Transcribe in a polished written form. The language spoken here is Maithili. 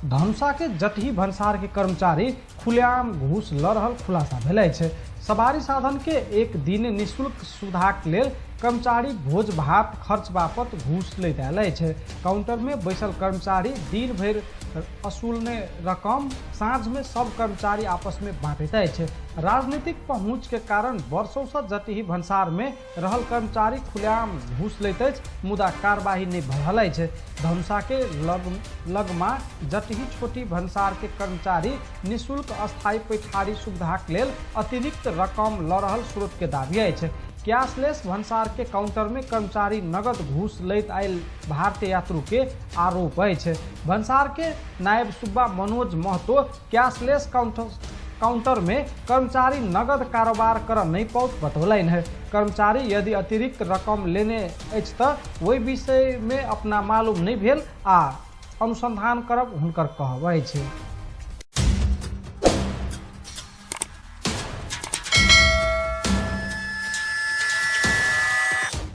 धनुषा के जटही भन्सार के कर्मचारी खुलेआम घूस ल रहल खुलासा भेल अछि। सवारी साधन के एक दिन निःशुल्क सुविधाक लेल कर्मचारी भोज भात खर्च बापत घूस लैत आयल अछि। काउंटर में बैसल कर्मचारी दिन भरि असूलने रकम साँझ में सब कर्मचारी आपस में बांटैत अछि। राजनीतिक पहुंच के कारण वर्षों से जटही भन्सार में रहल कर्मचारी खुलेआम घूस लैत अछि, मुदा कार्यवाही नहीं भऽ रहल अछि। धनुषा के लगमा जटही छोटी भन्सार के कर्मचारी निःशुल्क अस्थायी पैठारी सुविधाक लेल अतिरिक्त रकम ल रहल स्रोत के दावी अछि। कैशलेस भन्सार के काउंटर में कर्मचारी नगद घूस लैत आयल भारतीय यात्रु के आरोप अछि। भन्सार के नायब सुब्बा मनोज महतो कैशलेस काउंटर में कर्मचारी नगद कारोबार कर नहीं पाउत बतौलनि है। कर्मचारी यदि अतिरिक्त रकम लेने अछि त ओहि विषय में अपना मालूम नहीं भेल आ अनुसंधान करब हुनकर कहब अछि।